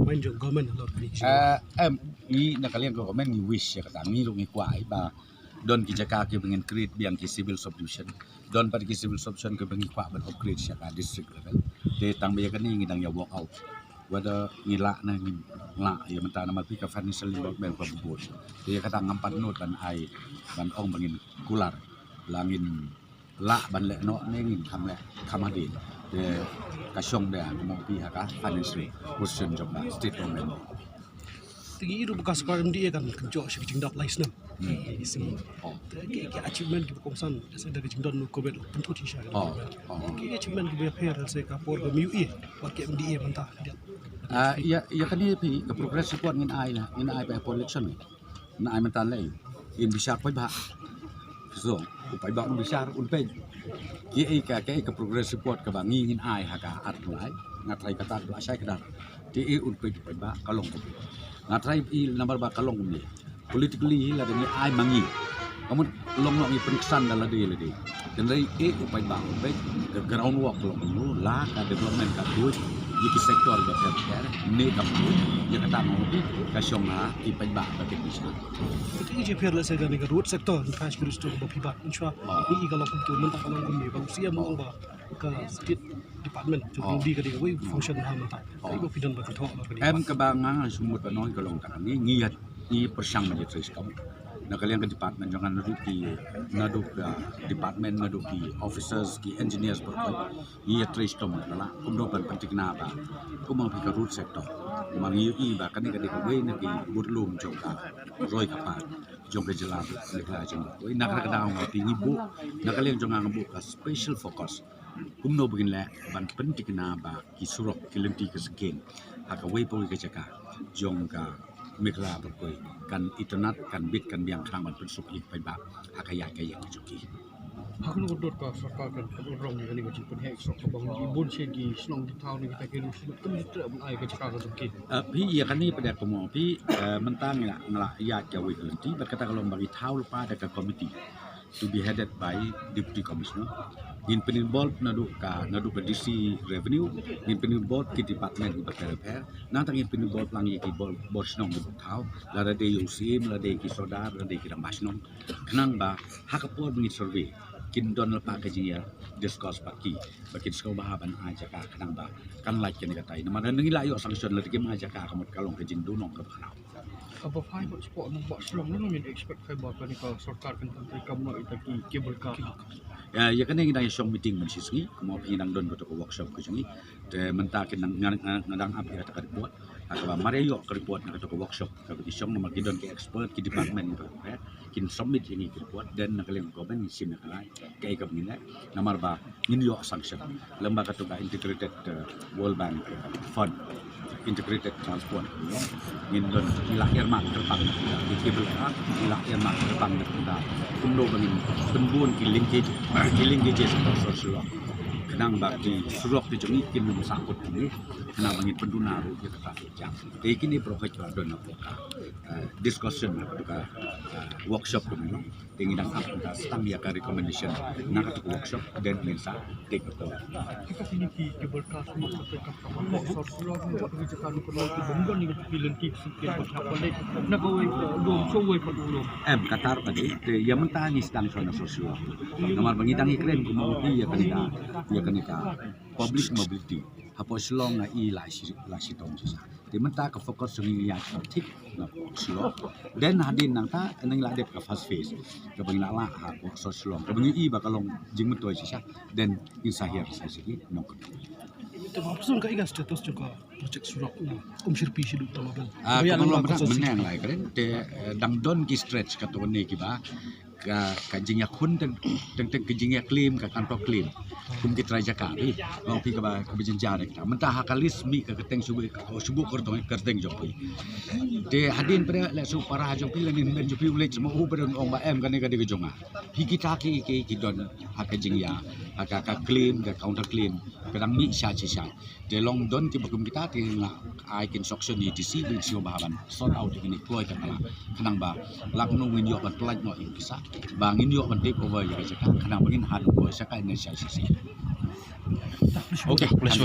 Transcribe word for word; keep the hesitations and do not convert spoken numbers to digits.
Main jong government halor kane ka jingïaleh. Eh, em, ngi na ka liang ka government ngi wish ïa kata, ngi ruh ngi kwah ba don ki jaka kiba ngin create biang ki civil subdivision. Don pat ki civil subdivision kiba ngi kwah ban upgrade sha ka district level. Te tang ba ïa kane ngi dang ïa work out whether ngi lah ne ngim lah ïa mynta namar phi ka financial involvement ka bun. Te ïa kata ngam pat nud ban ai ban ong ba ngin kular la ngin lah ban leh noh ne ngin kham leh kham hadien. Te ka shong da kumno phi ha ka financial position jong ka state government. Te ngi ruh ba ka sorkar M D A kan kynjoh sha ka jingdap lai snem. Hmm. Ki, ki, ki, Oh. Te ki, ki achievement kiba kongsan da ka jingdon u covid la pynthut shisha. Oh, oh. Ki achievement kiba pher se ka por ka M U E, ba ki M D A mynta. Ah, ïa, ïa kane phi ka progress report ngin ai la, ngin ai ba election. Ngin ai mynta lei. In bishar poi ba. So, u paidbah un bishar un peit. Ki ei ka, ki ei ka progress report kaba ngi ngin ai ha ka ar July. Nga trai kata ba shai kdar. Te ei un peit u paidbah ka long kumne. Nga trai i namar ba ka long kumne. Politically la da ngi ai ma ngi. Ka mut long long ngi pynksan da lade lade. Hynrei ei u paidbah un peit ka ground work long kumno la ka development ka tuid. Ïa ki sector ka pher pher ne ka tuid. Ïa kata ma ngi ka shong ha ki paidbah ka peit bishar. Te ki jingpher la se kane ka road sector, infrastructure ba phi bat. Insha Oh. ni i ka long kumtu mynta ka long kumne ba u C M Oh. ong ba ka state department jong Oh. di ka dei wei function ha mynta. Oh. Ka i ba phi don ba phi thoh ba ka dei. Em kaba nga nga sumut ba nong ka long ta kane ngi ïa ngi pyrshang ma ïa trei skom. Na ka liang ka department jong nga naduh ki naduh ka department naduh ki officers ki engineers ba ngi ïa trei skom na la kumno ban pynthikna ba kumno phi ka road sector. Ma ngi ïa i ba kane ka dei ka wei na ki budlum jong ka roi ka par jong ka jylla Meghalaya jong ngi. Wei na ka daw nga phi ngi buh na ka liang jong nga ngi buh ka special focus. Kumno ba ngin leh ban pynthikna ba ki surok ki lynti ka skin ha kawei pa kawei ka jaka jong ka Meghalaya bakoi kan itynnad kan bit kan biang khnang ban pynsuk ïa ki paidbah ha ka ïaid ka ïeng ka jong ki. Ha kano ka dur ka sorkar kan pynrong ïa kane ka jingpynheh surok kaba ngi bun sha ki shnong ki thaw ne kita ki ruh shnong kan ïa treh ban ai ka jaka ka jong ki. Ah, phi ïa kane pat da kumno phi, eh, mynta ngi la ngi la ïaid kawei ka lynti bad kata ka long ba ngi thaw lypa da ka committee. To be headed by Deputy Commissioner. Ngin pyn-involve naduh ka, naduh ka D C Revenue, ngin pyn-involve ki department kiba pher pher. Nangta ngin pyn-involve lang ïa ki bor, bor shnong kiba thaw, lada dei u Syiem, lada dei ki sordar, lada dei ki rangbah shnong. Khnang ba ha ka por ba ngin survey kin don lypa ka jingïa discuss bad ki ba kin sngewbha ban ai jaka khnang ba kan lait kane katai. Namar ngi la ïoh sanction lada kim ai jaka ka mut ka long ka jingduhnong kaba khraw. Kaba phai bad sport nong ba Shillong nong ngin expect kai ba kane ka sorkar kan pyntrei kam noh ita ki cable car. Ïa, ïa kane ngi dang ïa shong meeting mynshisngi, kumba phi nang don kato ka workshop ka jong ngi. Te mynta ki nang nga, nga, nga dang ap ïa kata ka report. Ha kaba mar ïa ïoh ka report na kato ka workshop kaba ki shong namar ki don ki expert ki department kiba pher kin submit ïa ngi ki report then na ka liang ka government ngin shim ïa ka rai kaei kaba ngin leh namar ba ngin ïoh sanction lem bad kato ka integrated, eh, World Bank, eh, fund, integrated transport, ngin don ngi la earmark kyrpang ki cable car, ngi la earmark kyrpang da kumno ba ngin pynbun ki linkage, ki linkages ka sor surok khnang ba ki surok ki jong ngi kin ym sahkut ngi khnang ba ngin pynduna ruh ïa ka traffic jam. Te kine baroh ka don na ka, eh, discussion na ka, eh, workshop kumno. Te ngi dang ap ka stang ïa ka recommendation na kato ka workshop then ngin sa take a call. Kita kine ki cable car sma ka ka ka ka sor surok ne wat wi jaka nu kono ki bun don ni ki lynti ki singkir ba hap balik na kawei ka dum sawei ka dum. Em katar ka dei te ïa mynta ngi sdang shwa na sor surok. Namar ba ngi dang ïa kren kumno ïa kane ka ïa kane ka public mobility. Hapoh Shillong nga i la shi la shi tong shi sa. Te mynta ka focus jong ngi ïa ka thik na Shillong. Then hadien nangta ngi la dep ka first phase kaba ngi la lah ha Shillong kaba ngi i ba ka long jingmyntoi shisha. Then ngin sa hiar sa shisha nong ka. Te ba phew ka i ka status jong ka project surok na Umshyrpi Shillong Tallawbel. Ah, kaba long ba mynta mynne ngi la kren te, eh, dang don ki stretch kato ne kiba ka, ka jingïakhun teng, teng, teng ka jingïaklim ka kan to klim. Kum ki trai jaka ri long phi kaba, kaba jynjar ri kita. Mynta ha ka list mih ka kyrteng shu, shu kyrteng, kyrteng jong phi. Te hadien pyrshah leh shu para jong phi lane hynmen jong phi u leit sma u pyrshah ong ba em kane ka dei ka jong nga. Phi kita ki, ki, ki don ha ka jingïa, ha ka, ka claim, ka counter claim ka dang mih sha shi sha. Te long don kiba kum kita te nga ai ki instruction ïa D C ban shu ba ban sort out ïa kine kloi ka kala khnang ba lak nong ngin ïoh ban pynlait noh ïa ka sa ba ngin ïoh ban take over ïa ka jaka khnang ba ngin hand over sha ka N H I C C. Okay.